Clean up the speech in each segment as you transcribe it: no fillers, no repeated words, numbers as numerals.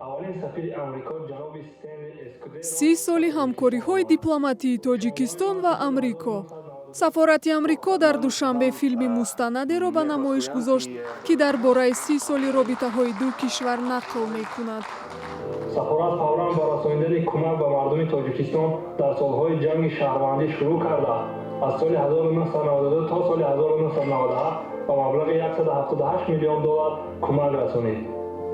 Аввалин сафири Амрико ҷаноби Стенли Эскудеро 30 соли ҳамкориҳои дипломатии Тоҷикистон ва Амрико. Сафорати Амрико дар Душанбе филми мустанадеро ба намоиш гузошт, ки дар бораи 30 соли робитаҳои ду кишвар нақл мекунад. Сафорат фавран ба расонидани кӯмак ба мардуми Тоҷикистон дар солҳои ҷанги шаҳрвандӣ шурӯъ карда, аз соли 1992 то соли 1997 ба маблағи 178 миллион доллар кӯмак расонид.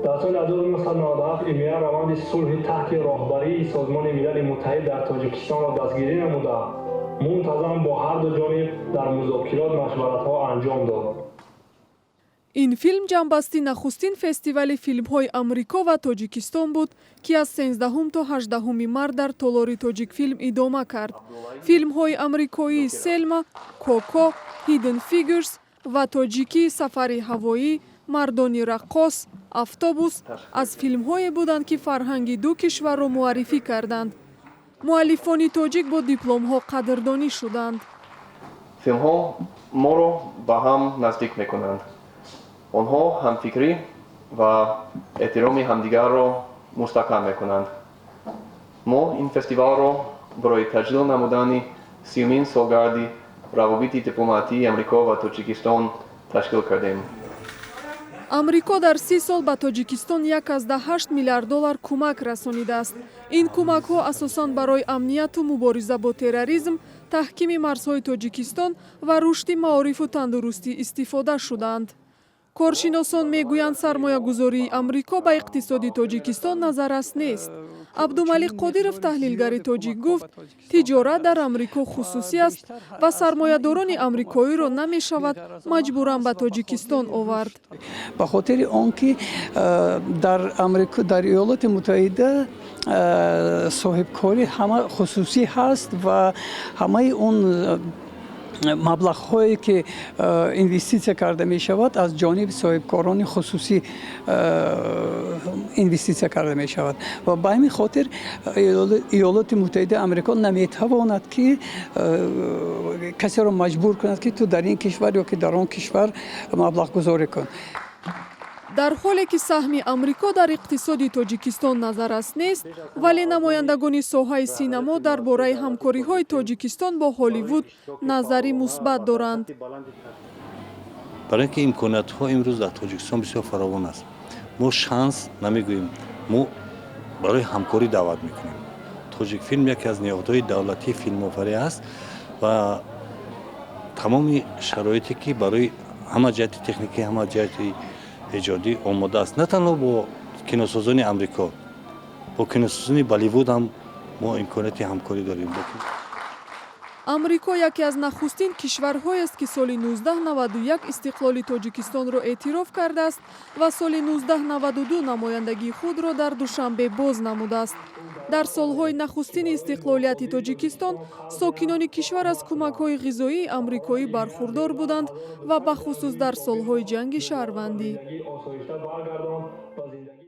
Дар соли 1997 ИМЕА раванди сулҳи таҳти роҳбарии Созмони Милали Муттаҳид дар Тоҷикистонро дастгирӣ намуда, мунтазам бо ҳарду ҷониб дар музокирот, машваратҳо анҷом дод. Ин филм ҷамъбасти нахустин фестивали филмҳои Амрико ва Тоҷикистон буд, ки аз 13 то 18 март дар толори «Тоҷикфилм» идома кард. Филмҳои амрикоии «Селма», «Коко», «Hidden Figures» ва тоҷикии «Сафари ҳавоӣ», «Мардони раққос», «Автобус» аз филмҳое буданд, ки фарҳанги ду кишварро муаррифӣ карданд. Муаллифони тоҷик бо дипломҳо қадрдонӣ шуданд. Филмҳо моро ба ҳам наздик мекунанд. Онҳо ҳамфикрӣ ва эҳтироми ҳамдигарро мустаҳкам мекунанд. Мо ин фестивалро барои таҷлил намудани 30-умин солгарди равобити дипломатии Амрико ва Тоҷикистон ташкил кардем. Амрико дар 30 сол ба Тоҷикистон 1,8 миллиард доллар кӯмак расонидааст. Ин кӯмакҳо асосан барои амнияту мубориза бо терроризм, таҳкими марзҳои Тоҷикистон ва рушди маорифу тандурустӣ истифода шуданд. Коршиносон мегӯянд, сармоягузории Амрико ба иқтисоди Тоҷикистон назаррас нест. Абдумалик Қодиров, таҳлилгари тоҷик, гуфт, тиҷорат дар Амрико хусусӣ аст ва сармоядорони амрикоиро намешавад маҷбуран ба Тоҷикистон овард. Ба хотири он ки дар Амрико, дар Иёлоти Муттаҳида соҳибкорӣ ҳама хусусӣ ҳаст ва ҳамаи он маблағҳое, ки инвеститсия карда мешавад, аз ҷониби соҳибкорони хусусӣ инвеститсия карда мешавад ва ба ҳамин хотир Иёлоти Муттаҳидаи Амрико наметавонад, ки касеро маҷбур кунад, ки ту дар ин кишвар ё ки дар он кишвар маблағгузорӣ кун. Дар ҳоле ки саҳми Амрико дар иқтисоди Тоҷикистон назаррас нест, вале намояндагони соҳаи синамо дар бораи ҳамкориҳои Тоҷикистон бо Ҳолливуд назари мусбат доранд. Барои ин ки имкониятҳо имрӯз дар Тоҷикистон бисёр фаровон аст. Мо шанс намегӯем, мо барои ҳамкорӣ даъват мекунем. «Тоҷикфилм» яке аз ниҳодҳои давлатии филмофарӣ аст ва тамоми шароите, ки барои ҳама ҷиҳати техникӣ, ҳама ҷиҳати эҷодӣ омода аст. На танҳо бо киносозони Амрико, бо киносозони Болливуд ҳам мо имконияти ҳамкорӣ дорем. Амрико яке аз нахустин кишварҳоест, ки соли 1991 истиқлоли Тоҷикистонро эътироф кардааст ва соли 1992 намояндагии худро дар Душанбе боз намудааст. Дар солҳои нахустини истиқлолияти Тоҷикистон сокинони кишвар аз кӯмакҳои ғизоии амрикоӣ бархурдор буданд ва бахусус дар солҳои ҷанги шаҳрвандӣ. Осоишта баргардон ва зиндагӣ.